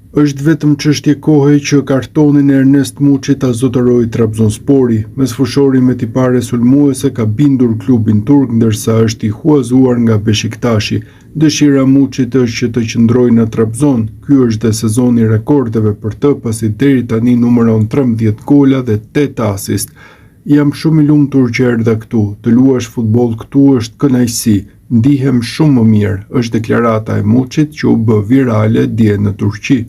Është vetëm çështje kohe që kartonin e Ernest Muçit ta zotërojë Trabzonspori. Mesfushori me tipare sulmuese ka bindur klubin turk ndërsa është i huazuar nga Beshiktashi. Dëshira e Muçit është që të qëndrojë në Trabzon. Ky është dhe sezoni i rekordeve për të pasi deri tani numëron 13 gola dhe 8 asist. Jam shumë i lumtur që erdha këtu. Të luash futboll këtu është kënaqësi. Ndihem shumë më mirë, është deklarata e Muçit që u bë virale dje në Turqi.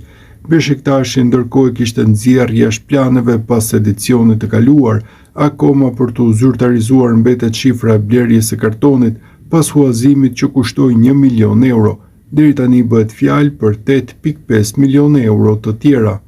Beshiktashi ndërkohë e kishte nxjerrë jashtë planeve pas edicionit të kaluar, akoma për t'u zyrtarizuar mbetet shifra e blerjes së kartonit pas huazimit që kushtoi një milion euro. Deri tani bëhet fjalë për 8.5 milionë euro të tjera.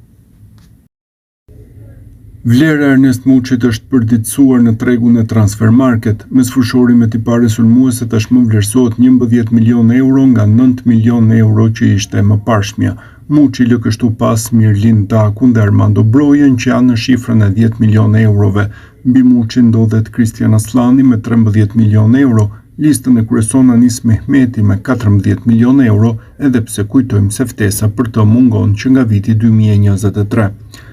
Vlera e Ernest Muçit është përditësuar në tregun e Transfermarkt. Mesfushori me tipare sulmuese tashmë vlerësohet 11 milionë euro nga 9 milionë euro që ishte e mëparshmja. Muçi lë kështu pas Mirlind Dakun dhe Armando Brojën që janë në shifrën e 10 milionë eurove. Mbi Muçin ndodhet Kristjan Asllani me 13 milionë euro. Listën e kryeson Anis Mehmeti me 14 milionë euro, edhe pse kujtojmë se ftesa për të mungon që nga viti 2023.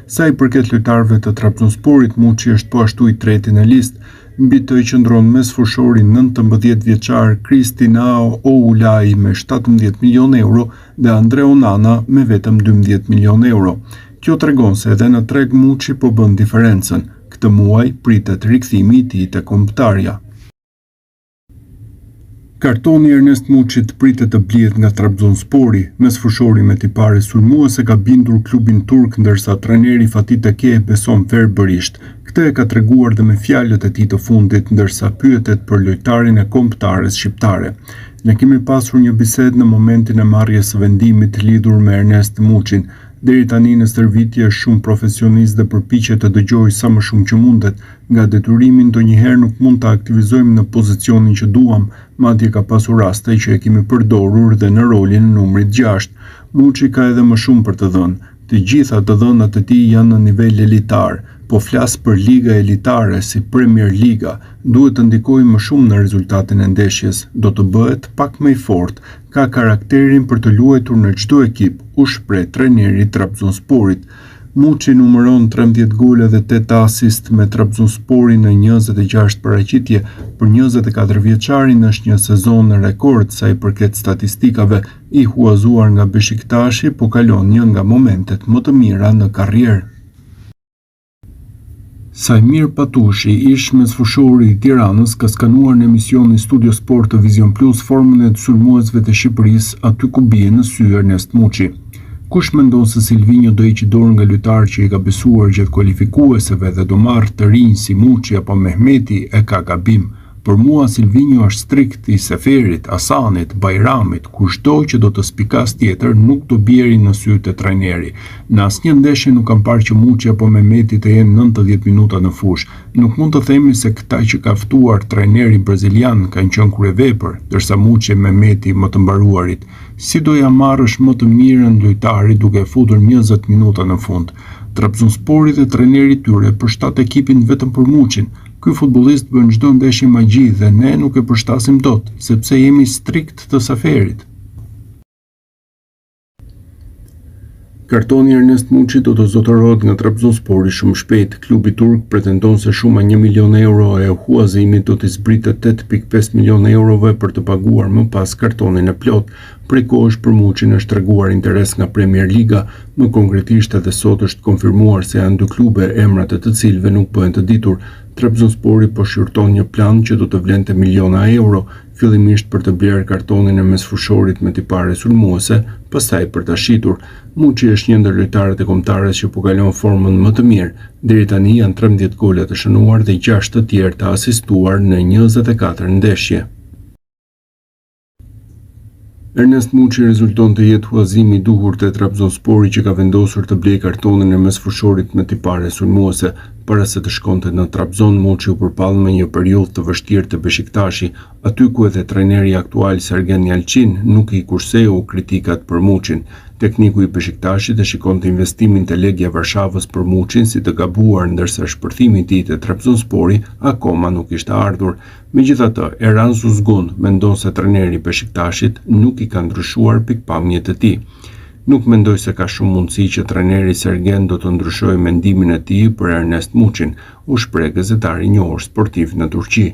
Sa i përket lojtarëve të Trabzonsporit, Muçi është po ashtu i treti në listë. Mbi të qëndron mesfushori 19 vjeçar Kristinao Oulai me 17 milionë euro dhe Andre Onana me vetëm 12 milionë euro. Kjo tregon se edhe në treg Muçi po bën diferencën. Këtë muaj pritet rikthimi i tij te kombëtarja. Kartoni i Ernest Muçit pritet të blihet nga Trabzonspori. Mesfushori me tipare sulmuese ka bindur klubin turk ndërsa trajneri Fatih Teke e beson verbërisht. Këtë e ka treguar dhe me fjalët e tij të fundit ndërsa pyetet për lojtarin e kombëtares shqiptare. Ne kemi pasur një bisedë në momentin e marrjes së vendimit lidhur me Ernest Muçin. Deri tani në stërvitje është shumë profesionist dhe përpiqet të dëgjojë sa më shumë që mundet. Nga detyrimi ndonjëherë nuk mund ta aktivizojmë në pozicionin që duam, madje ka pasur raste që e kemi përdorur dhe në rolin e numrit 6. Muçi ka edhe më shumë për të dhënë. Të gjitha të dhënat e tij janë në nivel elitar. Po flas për liga elitare si Premier Liga. Duhet të ndikojë më shumë në rezultatin e ndeshjes. Do të bëhet pak më i fortë. Ka karakterin për të luajtur në çdo ekip, u shpreh trajneri i Trabzonsporit. Muçi numëron 13 gola dhe 8 asist me Trabzonsporin në 26 paraqitje. Për 24 vjeçarin është një sezon rekord sa i përket statistikave. I huazuar nga Beshiktashi po kalon një nga momentet më të mira në karrierë. Saimir Patushi, ish mesfushori i Tiranës, ka skanuar në emisionin Studio Sport të Vizion Plus formën e sulmuesve të Shqipërisë aty ku bie në sy Ernest Muçi. Kush mendon se Silvinjo do heqë dorë nga lojtarë që i ka besuar gjatë kualifikueseve dhe do marrë të rinj si Muçi apo Mehmeti e ka gabim. Për mua Silvinjo është strikt i Seferit, Asanit, Bajramit, kushdo që do të spikasë tjetër nuk do bjeri në sy te trajneri. Në asnjë ndeshje nuk kam parë që Muçi apo Mehmeti të jenë 90 minuta në fushë. Nuk mund të themi se këta që ka ftuar trajneri brazilian kanë qenë kryevepër, ndërsa Muçi e Mehmeti më të mbaruarit. Si do ia marrësh më të mirën lojtarit duke e futur 20 minuta në fund? Trabzonspori dhe trajneri i tyre përshtat ekipin vetëm për Muçin. Ky futbollist bën çdo ndeshje magji dhe ne nuk e përshtasim dot, sepse jemi strikt të Seferit. Kartoni i Ernest Muçit do të zotërohet nga Trabzonspori shumë shpejt. Klubi turk pretendon se shuma 1 milion euro e huazimit do t'i zbritet 8.5 milion eurove për të paguar më pas kartonin e plotë. Prej kohësh për Muçin është treguar interes nga Premier Liga, më konkretisht edhe sot është konfirmuar se janë dy klube, emrat e të cilëve nuk bëhen të ditur. Trabzonspori po shqyrton një plan që do të vlente miliona euro, fillimisht për të blerë kartonin e mesfushorit me tipare sulmuese, pastaj për ta shitur. Muçi është një ndër lojtarët e kombëtares që po kalon formën më të mirë. Deri tani janë 13 gola të shënuar dhe 6 të tjerë të asistuar në 24 ndeshje. Ernest Muçi rezulton të jetë huazimi i duhur te Trabzonspori që ka vendosur të blejë kartonin e mesfushorit me tipare sulmuese. Para se të shkonte në Trabzon, Muçi u përball me një periudhë të vështirë te Beshiktashi, aty ku edhe trajneri aktual Sergen Yalçin nuk i kurseu kritikat për Muçin. Tekniku i Beshiktashit e shikonte investimin te Legia Varshavës për Muçin si të gabuar, ndërsa shpërthimi i tij te Trabzonspori akoma nuk kishte ardhur. Megjithatë, Erhan Suzgun mendon se trajneri i Beshiktashit nuk i ka ndryshuar pikëpamjet e tij. Nuk mendoj se ka shumë mundësi që trajneri Sergen do të ndryshojë mendimin e tij për Ernest Muçin, u shpreh gazetari i njohur sportiv në Turqi.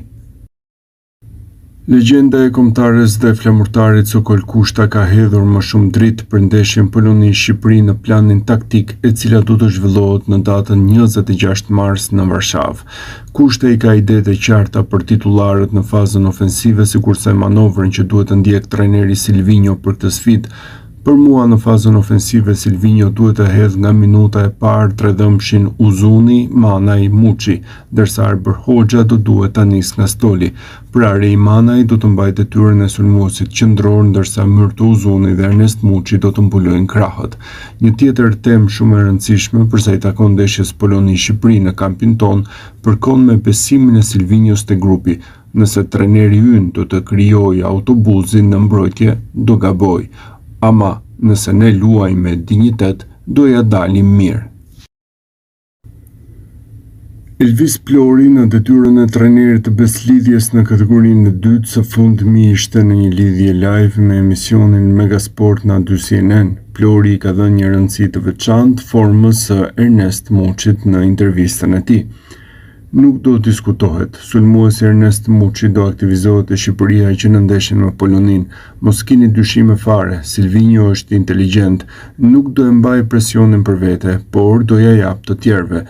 Legjenda e Kombëtares dhe Flamurtarit Sokol Kushta ka hedhur më shumë dritë për ndeshjen Poloni-Shqipëri në planin taktik e cila do të zhvillohet në datën 26 mars në Varshavë. Kushta i ka idetë e qarta për titullarët në fazën ofensive sikurse manovrën që duhet të ndjekë trajneri Silvinjo për këtë sfidë. Për mua në fazën ofensive Silvinjo duhet të hedhë nga minuta e parë tredhëmbëshin Uzuni, Manaj, Muçi, ndërsa Arbër Hoxha do duhet ta nisë nga stoli. Pra Rei Manaj do të mbajë detyrën e sulmuesit qendror ndërsa Myrto Uzuni dhe Ernest Muçi do të mbulojnë krahët. Një tjetër temë shumë e rëndësishme për sa i takon ndeshjes Poloni-Shqipëri në kampin tonë përkon me besimin e Silvinjos te grupi, Nëse trajneri ynë do të krijojë autobuzin në mbrojtje, do gabojë. Ama, nëse ne luajmë me dinjitet, do ia dalim mirë. Elvis Plori në detyrën e trajnerit të Besëlidhjes në kategorinë e dytë së fundmi ishte në një lidhje live me emisionin Megasport në A2 CNN. Plori i ka dhënë një rëndësi të veçantë formës së Ernest Muçit në intervistën e tij. Nuk do diskutohet, sulmuesi Ernest Muçi do aktivizohet te Shqipëria që në ndeshjen me Poloninë. Mos kini dyshime fare, Silvinjo është inteligjent, nuk do e mbajë presionin për vete, por do ia japë të tjerëve.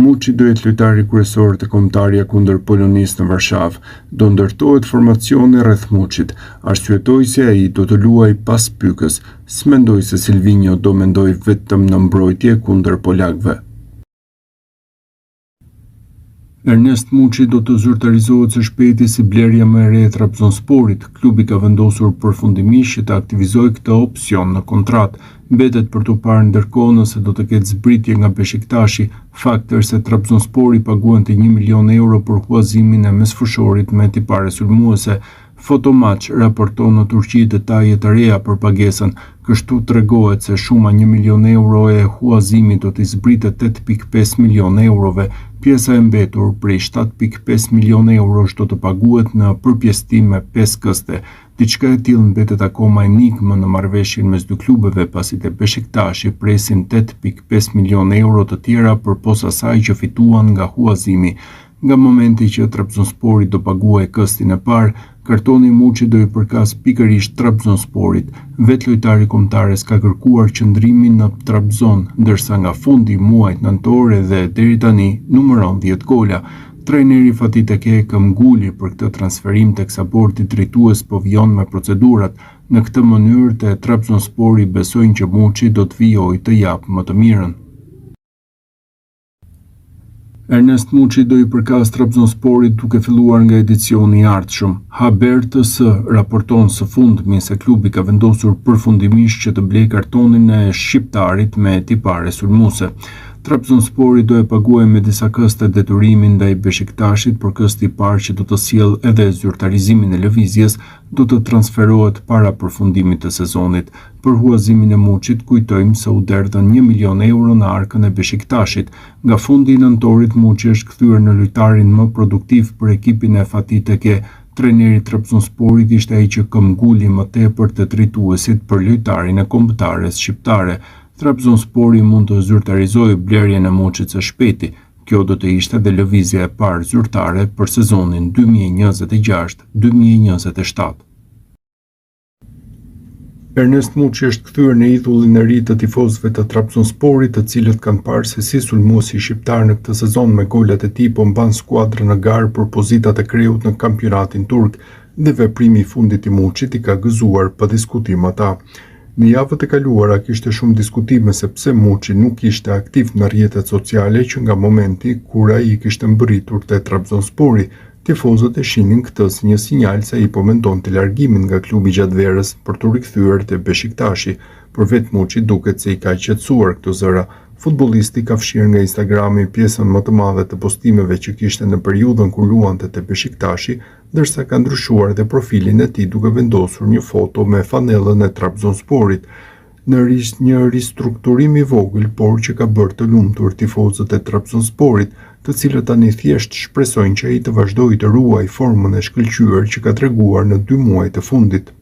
Muçi do jetë lojtari kryesor te kombëtarja kundër Polonisë në Varshavë. Do ndërtohet formacioni rreth Muçit. Arsyetoj se ai do të luajë pas Pykës. S'mendoj se Silvinjo do mendojë vetëm në mbrojtje kundër polakëve. Ernest Muçi do të zyrtarizohet së shpejti si blerja më e re e Trabzonsporit. Klubi ka vendosur përfundimisht që të aktivizojë këtë opsion në kontratë. Mbetet për t'u parë ndërkohë nëse do të ketë zbritje nga Beshiktashi. Fakt është se Trabzonspori paguante një milion euro për huazimin e mesfushorit me tipare sulmuese. Fotomaç raporton në Turqi detaje të reja për pagesën. Kështu tregohet se shuma një milion euro e huazimit do t'i zbritet 8,5 milionë eurove. Pjesa e mbetur prej 7,5 milionë eurosh do të paguhet në përpjesëtim me pesë këste. Diçka e tillë mbetet akoma enigmë në marrëveshjen mes dy klubeve, pasi te Beshiktashi presin 8,5 milionë euro të tjera përpos asaj që fituan nga huazimi. Nga momenti që Trabzonspori do paguajë këstin e parë, kartoni i Muçit do i përkasë pikërisht Trabzonsporit. Vetë lojtari i kombëtares ka kërkuar qëndrimin në Trabzon, ndërsa nga fundi i muajit nëntor edhe deri tani numëron 10 gola. Trajneri Fatih Teke këmbguli për këtë transferim teksa bordi drejtues po vijon me procedurat. Në këtë mënyrë te Trabzonspori besojnë që Muçi do të vijojë të japë më të mirën. Ernest Muçi do i përkasë Trabzonsporit duke filluar nga edicioni i ardhshëm. Haber TS raporton së fundmi se klubi ka vendosur përfundimisht që të blejë kartonin e shqiptarit me tipare sulmuese. Trabzonspori do e paguajë me disa këste detyrimin ndaj Beshiktashit, por kësti i parë që do të sjellë edhe zyrtarizimin e lëvizjes do të transferohet para përfundimit të sezonit. Për huazimin e Muçit kujtojmë se u derdhën një milion euro në arkën e Beshiktashit. Nga fundi i nëntorit Muçi është kthyer në lojtarin më produktiv për ekipin e Fatih Teke. Trajneri i Trabzonsporit ishte ai që këmbguli më tepër te drejtuesit për lojtarin e kombëtares shqiptare. Trabzonspori mund të zyrtarizojë blerjen e Muçit së shpejti. Kjo do të ishte dhe lëvizja e parë zyrtare për sezonin 2026-2027. Ernest Muçi është kthyer në idhullin e ri të tifozëve të Trabzonsporit, të cilët kanë parë se si sulmuesi shqiptar në këtë sezon me golat e tij po mban skuadrën në garë për pozitat e kreut në kampionatin turk dhe veprimi i fundit i Muçit i ka gëzuar pa diskutim ata. Në javët e kaluara kishte shumë diskutime se pse Muçi nuk ishte aktiv në rrjetet sociale që nga momenti kur ai kishte mbërritur te Trabzonspori. Tifozët e shihnin këtë si një sinjal se ai po mendonte largimin nga klubi gjatë verës për t'u rikthyer te Beshiktashi, por vetë Muçi duket se i ka qetësuar këto zëra. Futbollisti ka fshirë nga Instagrami pjesën më të madhe të postimeve që kishte në periudhën kur luante te Beshiktashi, ndërsa ka ndryshuar edhe profilin e tij duke vendosur një foto me fanellën e Trabzonsporit. Në një ristrukturim i vogël, por që ka bërë të lumtur tifozët e Trabzonsporit, të cilët tani thjesht shpresojnë që ai të vazhdojë të ruajë formën e shkëlqyer që ka treguar në dy muajt e fundit.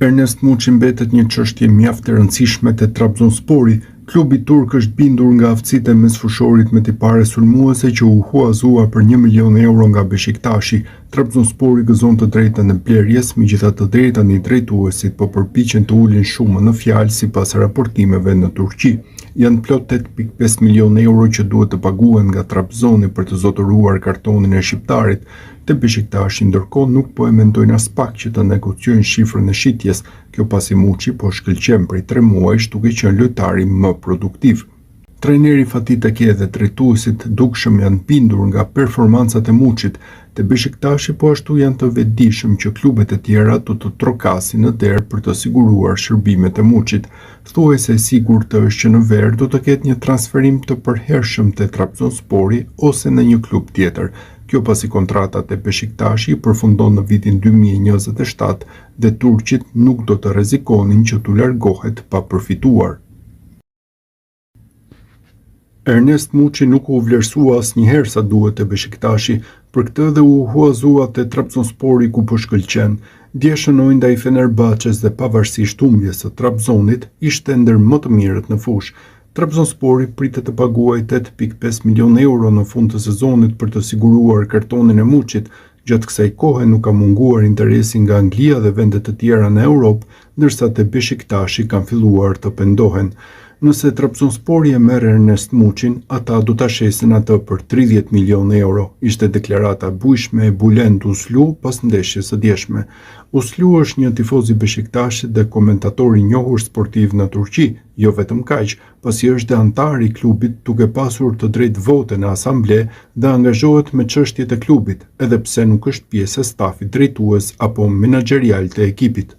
Ernest Muçi mbetet një çështje mjaft e rëndësishme te Trabzonspori. Klubi turk është bindur nga aftësitë e mesfushorit me tipare sulmuese që u huazua për një milion euro nga Beshiktashi. Trabzonspori gëzon të drejtën e blerjes, megjithatë deri tani drejtuesit po përpiqen të ulin shumën në fjalë sipas raportimeve në Turqi. Janë plot 8.5 milionë euro që duhet të paguhen nga Trabzoni për të zotëruar kartonin e shqiptarit. Te Beshiktashi ndërkohë nuk po e mendojnë aspak që të negociojnë shifrën e shitjes, kjo pasi Muçi po shkëlqen prej tre muajsh duke qenë lojtari më produktiv. Trajneri Fatih Teke dhe drejtuesit dukshëm janë bindur nga performancat e Muçit. Te Beshiktashi po ashtu janë të vetëdijshëm që klubet e tjera do të trokasin në derë për të siguruar shërbimet e Muçit. Thuajse e sigurt është që në verë do të ketë një transferim të përhershëm te Trabzonspori ose në një klub tjetër. Kjo pasi kontrata te Beshiktashi përfundon në vitin 2027 dhe turqit nuk do të rrezikonin që t'u largohet pa përfituar. Ernest Muçi nuk u vlerësua asnjëherë sa duhet te Beshiktashi, për këtë dhe u huazua te Trabzonspori ku po shkëlqen. Dje shënoi ndaj Fenerbahçes dhe pavarësisht humbjes së Trabzonit, ishte ndër më të mirët në fushë. Trabzonspori pritet të paguajë 8.5 milionë euro në fund të sezonit për të siguruar kartonin e Muçit. Gjatë kësaj kohe nuk ka munguar interesi nga Anglia dhe vende të tjera në Europë, ndërsa te Beshiktashi kanë filluar të pendohen. Nëse Trabzonspori e merr Ernest Muçin, ata do ta shesin atë për 30 milionë euro, ishte deklarata e bujshme e Bulent Uslu pas ndeshjes së djeshme. Uslu është një tifoz i Beshiktashit dhe komentator i njohur sportiv në Turqi, jo vetëm kaq, pasi është dhe anëtar i klubit duke pasur të drejtë vote në asamble dhe angazhohet me çështjet e klubit, edhe pse nuk është pjesë e stafit drejtues apo menaxherial të ekipit.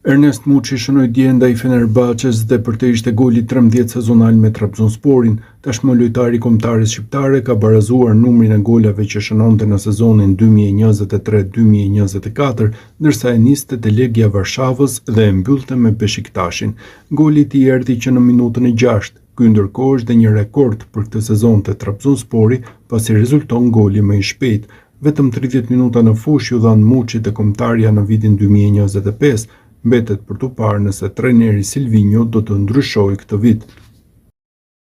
Ernest Muçi shënoi dje ndaj Fenerbahçes dhe për të ishte goli 13 sezonal me Trabzonsporin. Tashmë lojtari i kombëtares shqiptare ka barazuar numrin e golave që shënonte në sezonin 2023-2024, ndërsa e niste te Legia Varshavës dhe e mbyllte me Beshiktashin. Goli i tij erdhi që në minutën e 6. Ky ndërkohë është dhe një rekord për këtë sezon te Trabzonspori, pasi rezulton goli më i shpejtë. Vetëm 30 minuta në fushë iu dhanë Muçit te kombëtarja në vitin 2025, mbetet për t'u parë nëse trajneri Silvinjo do të ndryshojë këtë vit.